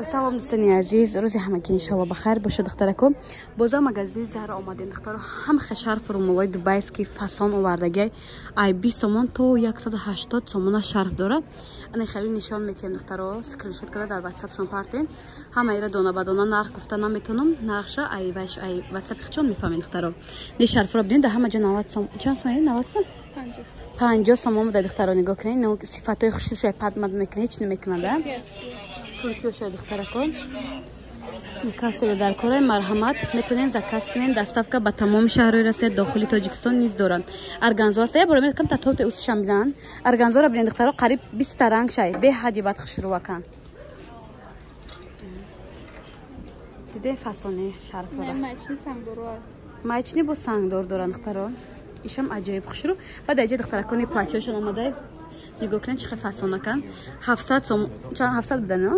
Салом дӯстони азиз, рӯзи ҳамагӣ иншоалло бахайр бошад. Духтарако, боза магазини Зара омадем. Духтаро, ҳам шарф румолои дубайский фасон овардагиай, ай 20 сомон то 180 сомона шарф дора. Ана хеле нишон метиҳем, духтаро, скриншот карда дар ватсапшон партен. Ҳамаира дона ба дона нарх гуфта наметонам, нархша ай вайш ай ватсапи хичон мефаҳмем, духтаро. Не шарфро бинед, дар ҳама ҷо 90 сом. Чанд сом? 90 сом? 50 сомон буда, духтаро, нигоҳ кунед. Сифатҳои хушрӯшай падмад мекунад, ҳеч намекунад. Туркиёша, духтарако, касе дар кораи, марҳамат, метавонем заказ кунем. Доставка ба тамоми шаҳрҳои Россия, дохили Тоҷикистон низ доранд. Органзо аст, я бора кам татоте усишам бинанд. Органзоро бинед, духтаро, қариб 20 ранг шай, беҳади бад хушрӯвакан. Дидем фасони шарфора, маечни бо сангдор доранд, духтаро, ишам аҷоиб хушрӯ. Баъд аҷа, духтаракони, платьёшон омадай, нигоҳ кунед, чӣ хел фасонакан. 700 сом, чанд, 700 буда, не?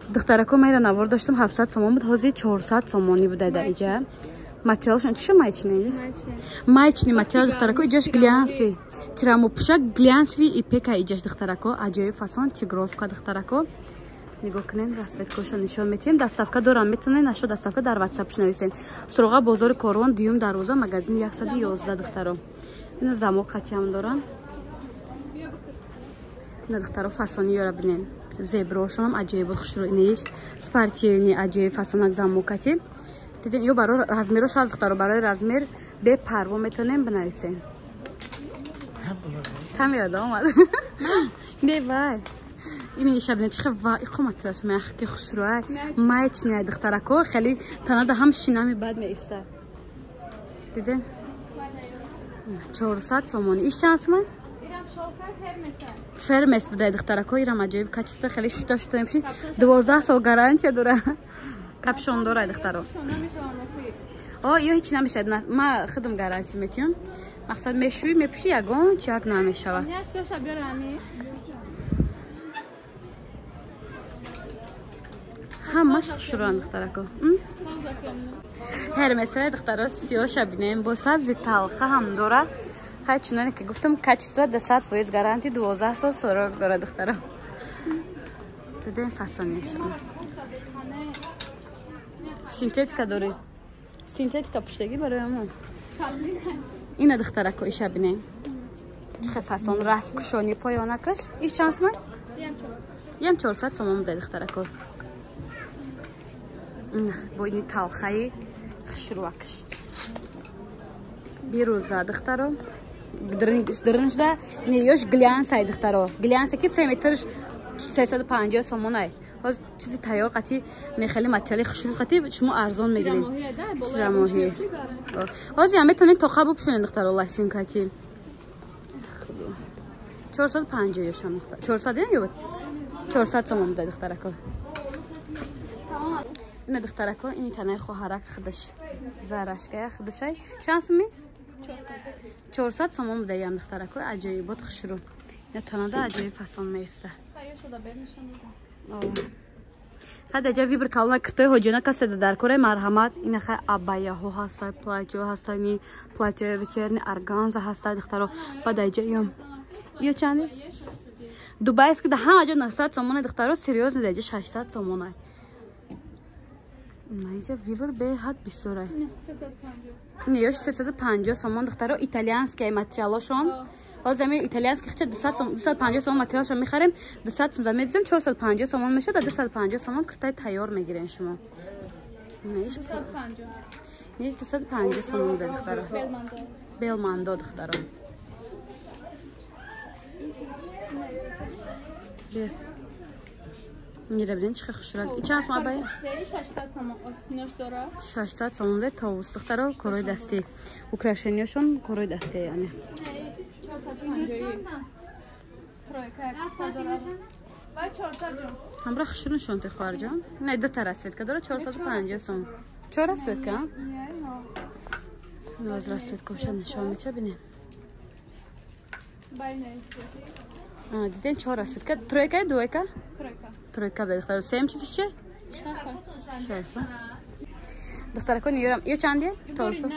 Духтарако, майра навор доштам, 700 сомон буд, ҳозир 400 сомонӣ буда. Дар иҷа материалшон чиша? Маечни, маечни материал, духтарако. Иҷаш глянцевый тирамопӯшак, глянцевый ипека иҷаш, духтарако, аҷоиб фасон, тигровка, духтарако, нигоҳ кунед. Расцветкошо нишон метиҳем. Доставка дорам, метавонед нашо доставка дар ватсапш нависед. Суроға: бозори Корвон, дуюм дарвоза, магазини 111, духтаро. Ина замок қатиам дорам. Ина, духтаро, фасони ёра бинед, зеброшонам аҷоиб хушрӯ. Иниш спортивный, аҷоиб фасонак, замокати диден. Ё барои размерош ҳаст, духтаро, барои размер бепарво метавонем бинависем. Кам ёда омад, не вай. Ини шабне чихе ва иқоматраш мягкий, хушрӯ, маечный, духтарако, хеле танада ҳам шинами бад меистад. Диден, 400 сомонӣ. Иш чанд сомон? Хермес буда, духтарако, ирам аҷоиб качество, хеле шута шута мепуши, 12 сол гарантия дора, капюшон дора, духтаро. О, ё ҳеч намешавад, ма худам гарантия метиҳам. Мақсад, мешӯӣ, мепуши, ягон чиак намешавад. Ҳамаш хушрӯан, духтарако. Хермесои, духтаро, сиёша бинем, бо сабзи талха ҳам дора. Хай, чуноне ки гуфтам, качество да 100% гарантия, 12 сол срок дора, духтаро. Дидем фасонияшон. Синтетика дорем, синтетика пуштагӣ барои мо. Ина, духтарако, иша бинем, чихе фасон, расткушони поёнакаш. Иш чанд сомон? Ям 400 сомон буда, духтарако, бо ини талхаи хушрӯакш. Бирӯза, духтаро, диринжда неёш глянсай, духтаро, глянсе ки се метрш 350 сомонай. Ҳозир чизи тайёр қати не, хеле материали хушрӯ қати шумо арзон мегиред. Тирамоҳӣ ҳозир ҳам метавонед тоқа бупӯшонед, духтаро, лосинкати. 450 ёшам, 400 ё 400 сомон буда, духтарако. Ина, духтарако, ини танаи хоҳарак худаш зарашкая худашай. Чанд суми? 400 сомон буда ям, духтарако, аҷоибот, хушрӯ. Ина танада аҷоиб фасон меиста. Хадаҷа выбор калона киртои ҳоҷиёна. Касе дар кораи, марҳамат. Ина хай абаяҳо ҳаста, платьё ҳаста, ни платьёи вечерний органза ҳаста, духтаро. Бадаҷа ё ё чанде? Дубайски да ҳама ҷо 900 сомона, духтаро, серьёзно, даҷа 600 сомона. Наиҷа выбор беҳад бисёрай. Не, ёш 350 сомон, духтаро, итальянские материалошон. Ҳозир ами итальянский хича 250 сомон материалшон мехарем, 200 сом медизем, 450 сомон мешавад, 250 сомон киртаи тайёр мегирем шумо. Неш 250 сомон да, духтаро. Белмандо, духтаро. Мира бинед, чӣ хушрӯ. И чанд сом абай? 600 сомон остинош дора. 600 сомон да товус, духтаро, корои дастӣ. Украшенияшон корои дастӣ, яъне. 450. Тройка дора. Ҳамра хушрӯ нишон те, хоҳарҷон. Не, ду та расцветка дора, 450 сом. Чор расцветка? Ноз расцветкаша нишон меча, бинед. Диден, чор расцветка. Тройка, двойка? Тройка. Тройка буда, духтаро. Сеюм чизи чи? Шарфа. Духтарако, ёрам ё чанде? Тоуса.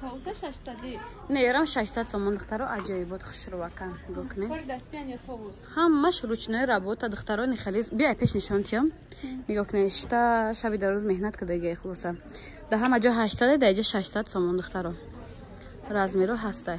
Тоуса 600. Не, ёрам 600 сомон, духтаро, аҷоибот, хушрӯвакан. Нигоҳ кунед. Кори дастиян ё товус? Ҳамаш ручной работа, духтаро, нихали. Биай, пеш нишон тиём. Нигоҳ кунед, шта шаби дароз меҳнат кардагиай, хулоса. Дар ҳама ҷо 800, дар иҷа 600 сомон, духтаро. Размеро ҳастай.